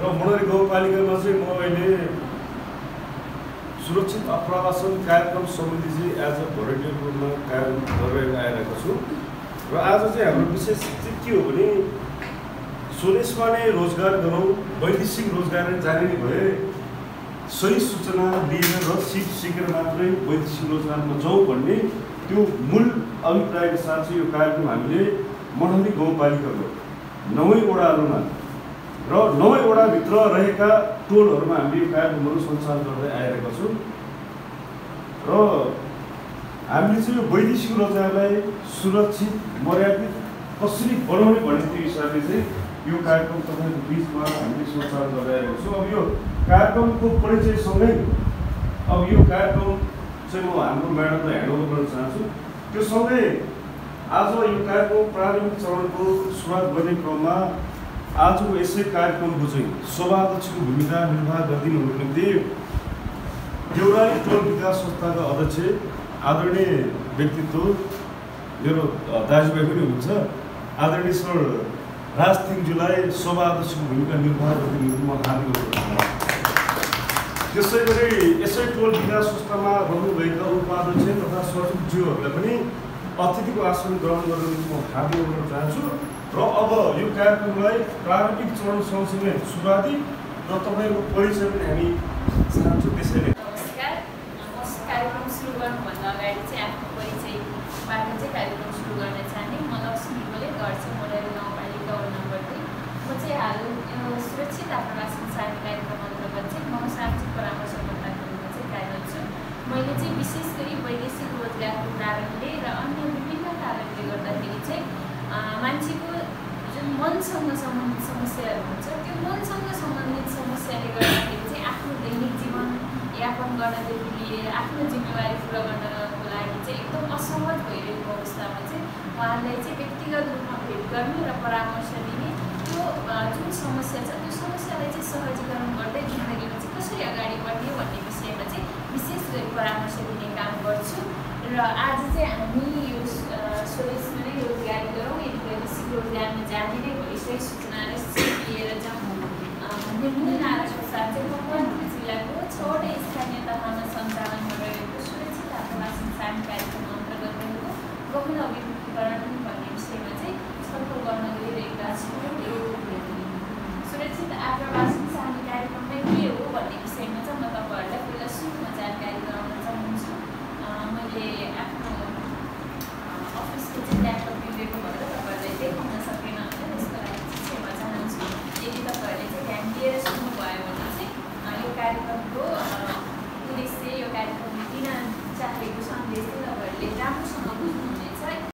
र मोडरी गाउँपालिकामा चाहिँ म अहिले सुरक्षित आप्रवासन कार्यक्रम समिति चाहिँ एज अ भलन्टियरको रूपमा कार्य गरेर आइरहेको छु। र आज चाहिँ हाम्रो विशेष चाहिँ के हो भने स्वदेशमा नै रोजगार गरौँ, वैदेशिक रोजगार जाने भए सही सूचना लिएर र सिकेर मात्रै वैदेशिक रोजगारमा जाउँ भन्ने त्यो मूल अभिप्रायको साथ चाहिँ यो कार्यक्रम हामीले मोडरी गाउँपालिकाको 9 वडाहरूमा र 9 वडाभित्र रहेका टोलहरूमा हामीले यो कार्यक्रमहरू सञ्चालन गर्दै आइरहेका छौँ। र हामीले चाहिँ यो वैदेशिक रोजगारलाई सुरक्षित मर्यादित कसरी बनाउने भन्ने त्यो हिसाबले चाहिँ यो कार्यक्रम तपाईँको बिचमा हामीले सञ्चालन गरिरहेको छौँ। अब यो कार्यक्रमको परिचयसँगै अब यो कार्यक्रम चाहिँ म हाम्रो म्याडमलाई ह्यान्डओभर गर्न चाहन्छु। त्यो सँगै आज यो कार्यक्रम प्रारम्भिक चरणको सुरुवात गर्ने क्रममा आजको यसै कार्यक्रमको चाहिँ सभाध्यक्षको भूमिका निर्वाह गरिदिनुको निम्ति देउराली टोल विकास संस्थाका अध्यक्ष आदरणीय व्यक्तित्व मेरो दाजुभाइ पनि हुन्छ आदरणीय सर राज थिङज्यूलाई सभाध्यक्षको भूमिका निर्वाह गरिदिनु म हार्दिक अनुरोध। त्यसै गरी यसै टोल विकास संस्थामा रहनुभएका उपाध्यक्ष तथा सचिवज्यूहरूलाई पनि अतिथिको आसन ग्रहण गर्न म हार्दिक अनुरोध चाहन्छु। र अब यो कार्यक्रमलाई प्रारम्भिक चरण सँगसँगै सुरुवाती र तपाईँको परिचय पनि हामी चाहन्छौँ। त्यसैले नमस्कार। कार्यक्रम सुरु गर्नुभन्दा अगाडि चाहिँ आफ्नो परिचयबाट चाहिँ कार्यक्रम सुरु गर्न चाहने म लक्ष्मी बोले घर चाहिँ मोडरी गाउँपालिका वडा नम्बर 2। म चाहिँ हाल सुरक्षित आप्रवासन साथी कार्यक्रम अन्तर्गत चाहिँ मनोसामाजिक परामर्शकर्ताको रूपमा चाहिँ कार्यरत छु। मैले चाहिँ विशेष गरी वैदेशिक रोजगारको कारणले र अन्य विभिन्न कारणले गर्दाखेरि चाहिँ मान्छेको जुन मनसँग सम्बन्धित समस्याहरू हुन्छ त्यो मनसँग सम्बन्धित समस्याले गर्दाखेरि चाहिँ आफ्नो दैनिक जीवन यापन गर्नदेखि लिएर आफ्नो जिम्मेवारी पुरा गर्नको लागि चाहिँ एकदम असहज भइरहेको अवस्थामा चाहिँ उहाँहरूलाई चाहिँ व्यक्तिगत रूपमा भेट गर्ने र परामर्श दिने त्यो जुन समस्या छ त्यो समस्यालाई चाहिँ सहजीकरण गर्दै जिन्दगीमा चाहिँ कसरी अगाडि बढ्ने भन्ने विषयमा चाहिँ विशेष गरी परामर्श दिने काम गर्छु। र आज चाहिँ हामी यो स्वदेशमा नै रोजगारी गरौँ यदि वैदेशिक रोजगारमा जाने नै भए सही सूचना र सिप लिएर जाउँ भन्ने मूल नाराको साथ चाहिँ मकवानपुर जिल्लाको 6वटा स्थानीय तहमा सञ्चालन गरिरहेको सुरक्षित आप्रवासन साथी कार्यक्रम अन्तर्गत रहेको गहन अभिमुखीकरण भन्ने विषयमा चाहिँ छलफल गर्न गइरहेका छौँ। सुरक्षित आप्रवासन साथी कार्यक्रममै के हो भन्ने विषयमा चाहिँ म तपाईँहरूलाई पहिला सुरुमा जानकारी गराउन चाहन्छु। मैले आफ्नो अफिसको चाहिँ ल्यापटप बिग्रेको भएर तपाईँहरूलाई देखाउन सकेन भने त्यसको लागि चाहिँ क्षमा चाहन्छु। यदि तपाईँहरूले चाहिँ ध्यान दिएर सुन्नुभयो भने चाहिँ यो कार्यक्रमको उद्देश्य यो कार्यक्रमले दिन चाहेको सन्देश